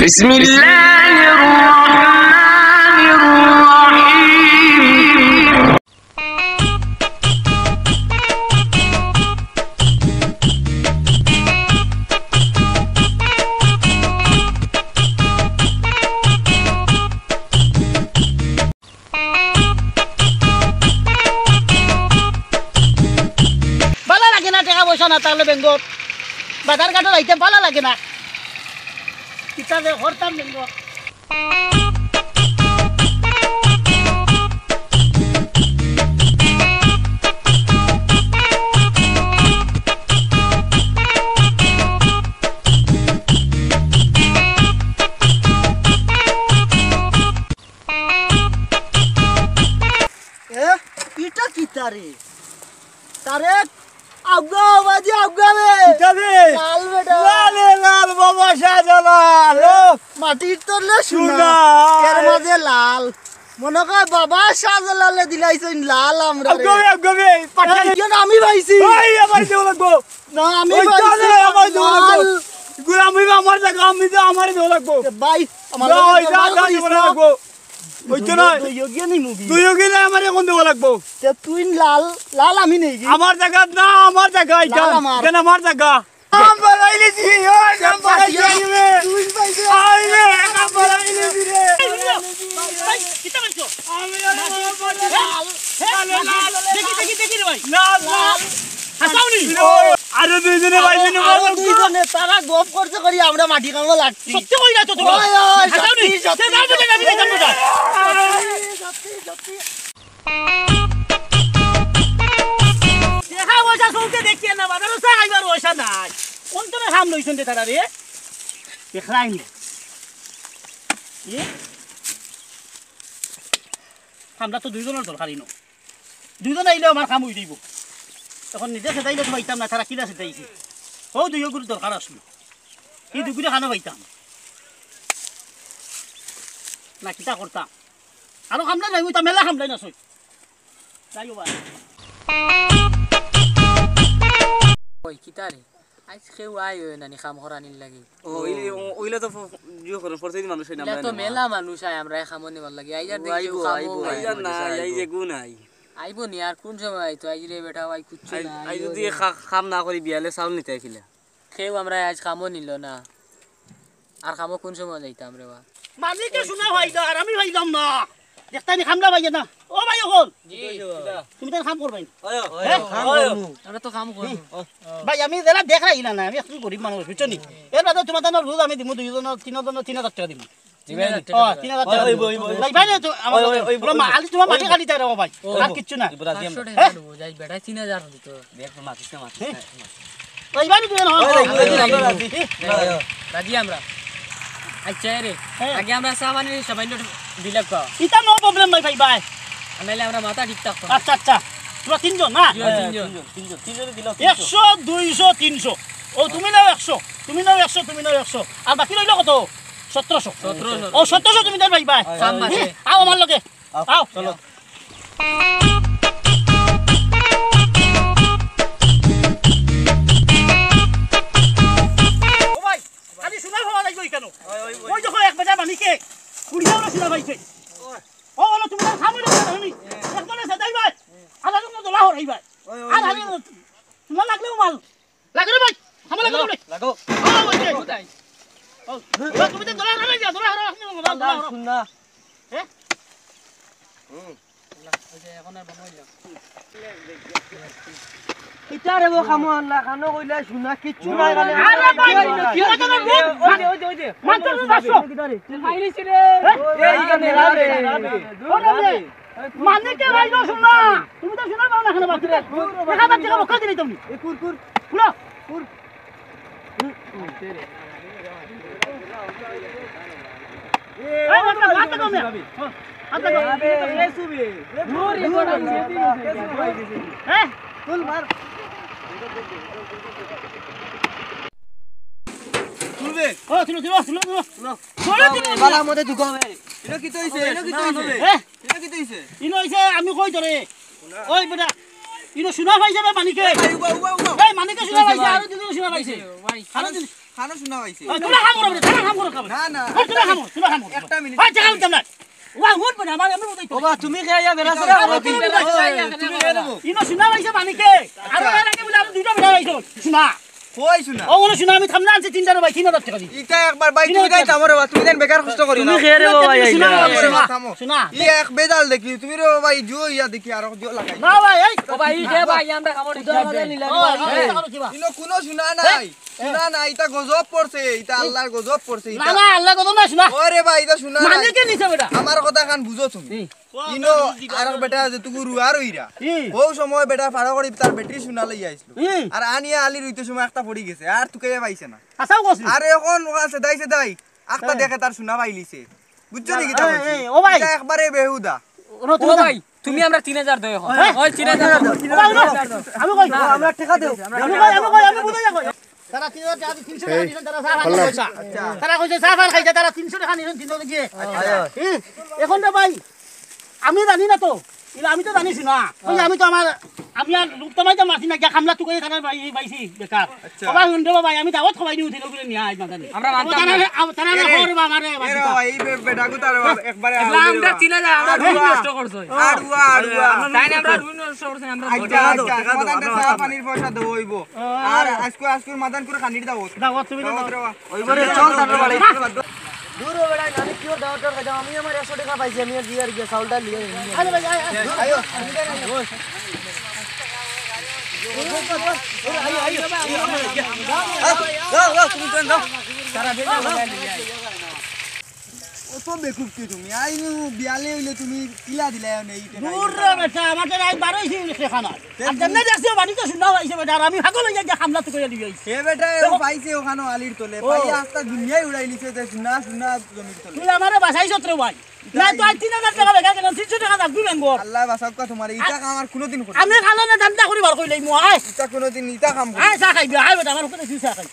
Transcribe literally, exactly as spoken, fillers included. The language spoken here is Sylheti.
بسم الله الرحمن الرحيم. ভালা লাগে না টেকা পয়সা না থাকলে বেঙ্গত। বাজার ঘাটো যাইতে ভালা লাগে না। কিতা যে করতাম বেঙ্গত। এ, ইটা কিতা রে? তারেক, আউগা, বাজি আউগা রে। কিতা রে? লাল বেটা। লালে লাল বাবা শাহজালাল। ও, মাটির তলে সোনা। সোনা। এর মাঝে লাল। মনে কয় বাবা শাহজালালে দিলাইছইন লাল আমরারে। আউগা রে, আউগা রে। পাঠাই। এই, ইয়ন আমি পাইছি। ওই, আমার দেওয়া লাগবো। না, আমি ওই পাইছি। চলে, আমার দেওয়া লাগবো। লাল। গুলাম হইবা আমার জাগা, আমি তো আমার দেওয়া লাগবো। এ ভাই, আমার না, লগে ওই যা, দরবার যা, করিস জীবনে না। লাগবো। ওই তো নয়। দুই যোগিয়ে নেই মুভি। দুই যোগিয়ে না, আমার এখন দেওয়া লাগবো। তে তুই লাল, লাল আমি নেই কি? আমার জাগা না, আমার জাগা এটা। লাল আমার। এটা আমার জাগা। নাম বাড়াইলে জি, ও নাম বাড়াইলে জি রে। তুই পাইছে। আই রে, নাম বাড়াইলে জি রে। ভাই, ভাই, কিতা বলছো? আমি আর লাল, লাল, লাল। দেখি, দেখি, দেখি রে ভাই। লাল, লাল। হাসাওনি? আরো দুইজনে ভাই, দুইজনে আরো ভাই। দুইজনে তারা গপ করতে করি আমরা মাটি কামো লাগছি। সত্যি কই না তো তোমরা? ওই, ওই, হাসাওনি? সত্যি, সে যাও, সত্যি। যাও, যাও, যাও, যাও। সত্যি, সত্যি। দেখা পয়সা চলতে দেখি না, বাজারো চা খাইবার পয়সা নাই। কোন তোরা হাম লইছন রে তারা রে? দেখলাই নি। এ? আমরা তো দুইজনর দরকারি ন। দুইজন আইলে আমার কাম অই যাইবো। এখন নিজে সেদাইলে তো পাইতাম না, তারা কিলা সেদাইছে। ও দুই গুরু দরকার আসলো। এই দুই গুরু খানো পাইতাম। না কিতা করতাম? আরো কামলাই নাই, ওইটা মেলা কামলাই না সই। যাইও ভাই। ওই কিতা রে? আইজ কেউ আয় অয় না নি কাম করানির লাগি। ও, ওই, ও, ওইলা তো ফ-, ফ-, ইয়ে করে, প্রতিদিন মানুষ হয় না, ইলা আমরা তো নেওয়া। মেলা মানুষ আয়, আমরা এক কামো নেবার লাগি। আইজ আর ও, দেখি কেউ আইবো, কামও আইবো, নাই। আইজ আর আইবো, না, আইজ আইবো। এগু নাই। আইবো নি, আর কোন সময় আইতো? আইজ রে বেটা, ভাই, কিচ্ছু আইজ, নাই, আইজ আইবো যদি নি। খা-, কাম না করি, বিয়ালে চাউল নিতে আইছিলা। কেউ আমরা আইজ কামও নিল না। আর কামো কোন সময় যাইতাম রে বা? মালিকে শোনা ভাই দা, আর আমি ভাই দাম না। দেখতাই নি খামলা ভাই না। ও ভাই অকল। জি। তুমি তার কাম করবাই। ওই, ওই, হ্যাঁ? কাম করমু। আমরা তো কাম করমু। ভাই, আমি যেলা দেখরাম ইলা না, আমি একটু গরিব মানুষ, বুঝছো নি? এর বাদে তোমার তানোর রোজ আমি দিমু দুইজন, তিনজন, তিন হাজার টাকা দিমু। তিন হাজার টাকা। ও, তিন হাজার টাকা ওই, দিমু। ওই, ওই, ওই। ভাই, ভাই, তো আমার ওই, ওই, ওই, তোমার ওই, মাল, তোমার মাটি ওই, খালি তাই রে, ও ভাই। ওই, আর কিচ্ছু না। পাঁচশো টাকা হ্যাঁ? দেবো, যাই বেটা, তিন হাজার দিত। দেখ, মাতিস না, মাতিস না, হ্যাঁ? মাতিস না। ভাই, ভাই, তুমি না, ওই, ওই, ওই, ওই, ওই, ওই, ওই। রাজি আমরা। আচ্ছা, এ রে, হ্যাঁ। আগে আমরা চা পানি সামান্য বিল খাও। ইটা no problem ভাই, ভাই, ভাই। আর নাইলে আমরা মাথা ঠিক থাকতো না। আচ্ছা, আচ্ছা। তোমরা তিনজন না? জি, তিনজন। তিনজন, তিনজন, তিনজনে দিলাম তিনশো। একশো, দুইশো, তিনশো। ও, তুমি নাও একশো, তুমি নাও একশো, তুমি নাও একশো। আর বাকি রইল কত? সতেরোশো। সতেরোশো। ও, সতেরোশো তুমি দেন ভাই, ভাই। কাম বাজে। আও আমার লগে। আও, আও। চলো। ও ভাই, খালি সোনা পাওয়া যাইবো কেন? ওই, ওই, ওই। ওই দেখো, এক বাজার মানিকে কুড়ি হাজার সোনা পাইছে। ও, বলো, তুমি তার খামো না, আমি একজনে সেটাই ভাই, আর একজনে দোলা হরাই ভাই। ওই, ওই, আর ওই। আগে তোমার লাগলেও মাল। লাগে রে ভাই, আমার লাগে রে ভাই। লাগো। আও, ওই যে। কোথায়? ও, তুমি তো দোলা হরাই যা, দোলা হরাই, আপনি দোলা হরাই। শুন না। হ্যাঁ? হুম। ইটা রে ও খামো আল্লাহ, খানো কইলা শুনা কিচ্ছু নাই মানে। আরে ভাই, কি হইছে না রে? ওই দে, ওই দে, ওই দে। মাত্র তো পাঁচশো। এই এখানে রে, রে, রে। ওরে রে। মানে কে ভাই গো শুনা? তুমি তো শুনা পাও না কেন বাচ্চারা? দেখা যাচ্ছে কেন বকা দিলে তুমি? এ কুর, কুর। খুলো। কুর। এই, হাত লাগাও, হাত লাগাও, মিয়া। হাত লাগাও। আবে, এ সুবি। এ সুবি। হ্যাঁ? তুল মার। তুলবে। ও, তুলো, তুলো, তুলো, তুলো। তুলো। তুলো, তুলো, তুলো। বালা মতে ঢুকাও, বে। এটা কি তো হইছে? এটা কি তো হইছে? হ্যাঁ? এটা কি তো হইছে? ইনো হইছে, আমি কই তোরে। ওই বেটা, ইনো সোনা পাইছে বে মানিকে। এই, উবা, উবা, উবা। এই মানিকে সোনা পাইছে, আরো দিন সোনা পাইছে। ভাই, আরো দিন। খানো সোনা পাইছে। ওই, তোমরা কাম করো, তোমরা কাম করো, কাম করো। না, না, ওই, তোমরা কাম করো, তোমরা কাম করো। একটা মিনিট। ওই, টাকা দিতাম না। ওয়া, হুন বেটা, আমার এমনি কথাই তো। ওবা, তুমি কে আইয়া বেড়া সেরা করো? তুমি কে আইয়া? তুমি কে আইয়া? ইনো সোনা পাইছে মানে কে? আর এর আগে বলে আরো দুইটা বেটা পাইছো। সোনা। কই সোনা? ও, ওনো সোনা আমি থামনা আনছি তিনটা রে ভাই, তিন হাজার টাকা দি। ইটা একবার ভাই, তুমি তাই থামো রে বা, তুমি দেন বেকার কষ্ট করি না। তুমি কে রে বাবা, সোনা, সোনা, সোনা। ই এক বেজাল দেখি, তুমি রে বাবা, ই জুয়ো ইয়া দেখি, আর জুয়ো লাগাই। না ভাই, এই। ও ভাই, ই দে ভাই, আমরা খাবো না। ও, এই, এই, এই, কিবা? ইনো কোনো সোনা নাই। সোনা নাই, ইটা গজব পড়ছে, ইটা আল্লাহর গজব পড়ছে, ইটা। না, না, আল্লাহর গজব না, সোনা। ওরে ভাই, ইটা সোনা মানে নাই। কে নিছে বেটা? আমার কথা খান বুঝো তুমি। হুম। ইনো আরক বেটা যেটুকু রুয়া রইরা। হুম। ও সময় বেটা ফাড়া করি তার বেটির সোনা লইয়া আইছিল। হুম। আর আনিয়া আলি রইতে সময় একটা পড়ি গেছে, আর তুকাইয়া পাইছে না। আচ্ছা, ও কইছিল। আর এখন ও আছে দাইছে দাই, আখতা হ্যাঁ। দেখে তার সোনা পাইলিছে। বুঝছো নি কিতা এই, বলছি? এই, ও ভাই। ইটা একবারে বেহুদা। ও ভাই, তুমি আমরা তিন হাজার দেও এখন। হ্যাঁ। ওই তিন হাজার দেও। ও ভাই, ও ভাই, আমি কই? আমরা টাকা দেও। আমি কই, আমি কই, আমি বুঝাই কই। তারা তিন হাজার টাকা দি তিনশো টাকা দিছইন, তারা চা পান খাইছে। আচ্ছা। তারা কইছে চা পান খাইছে, তারা তিনশো টাকা নিছইন, তিনশো টাকা দিয়ে। আচ্ছা। হুম, এখন রে ভাই, আমি জানি না তো। ইলা আমি তো জানিছি না। ওই আমি তো আমার, আমি আর লোক তো মাইতে মারছি না, গিয়া খামলা তুকাই তারা ভাই, এই পাইছি বেকার। আচ্ছা। বাবা, হুন রে বাবা, আমি দাওয়াত খাওয়াই দিও, দিল করে নিয়া আইজ না জানি। আমরা মানতাম তারা, না। আম-, তারা এরে, না খবর বা আমারে এরে বাবা। বাবা, এই বে-, বেটাগু তার একবারে না, আমরা চিনা যায়, আমরা আর রুই উয়া। নষ্ট করছে। আর উয়া, আর উয়া। তাই না, আমরা রুই নষ্ট করছে, আমরা আচ্ছা, আচ্ছা, সমাধানটা চা পানির পয়সা দেওয়া হইব। আর আজকে, আজকের মাদান করে খানির দাওয়াত। দাওয়াত তুমি দাও। দাওয়াত রে বাবা। ওই বারে চল, তার বাড়ি। দূর হ বেটা, আমি কিওর দাওয়াত খাইতাম? আমি আমার একশো টাকা পাইছি, আমি আর বিয়ার গিয়া চাউলটা লিয়ে আইনি। আরে ভাই, আয়, আয়। আয়ো। যাও, যাও, তুমি যাও। অত বেকুব কি তুমি? আইনু বিয়ালে অইলে তুমি কিলা দিলায় অনে ইটা? দূর রে বেটা, আমার তো রাইত বারো অইছে সেখানে। আর যেমনে দেখছি বাড়িত সোনা পাইছে বেটা, আর আমি পাগল অইয়া গিয়া খামলা তুকাইয়া লইয়া আইছি। এ বেটা, ও পাইছে ওখানো আলির তলে, পাইয়া আস্তা দুনিয়াই উড়াই নিছে যে সোনা, সোনা জমির তলে। তুই আমারে বাঁচাইছত রে ভাই। না তো আজ তিন হাজার টাকা বেকার গেল, তিনশো টাকা রাখবি ব্যাংকর। আল্লাহ বাঁচাউক্কা তোমারে, ইটা কাম আর কোনোদিন করবে না। আমি খালো না ধান্দা করি বার কইলাই মু, আয়। ইটা কোনোদিন, ইটা কাম করবে না। আয় চা খাইবি, আয় বেটা, আমার উপরে চা খাই।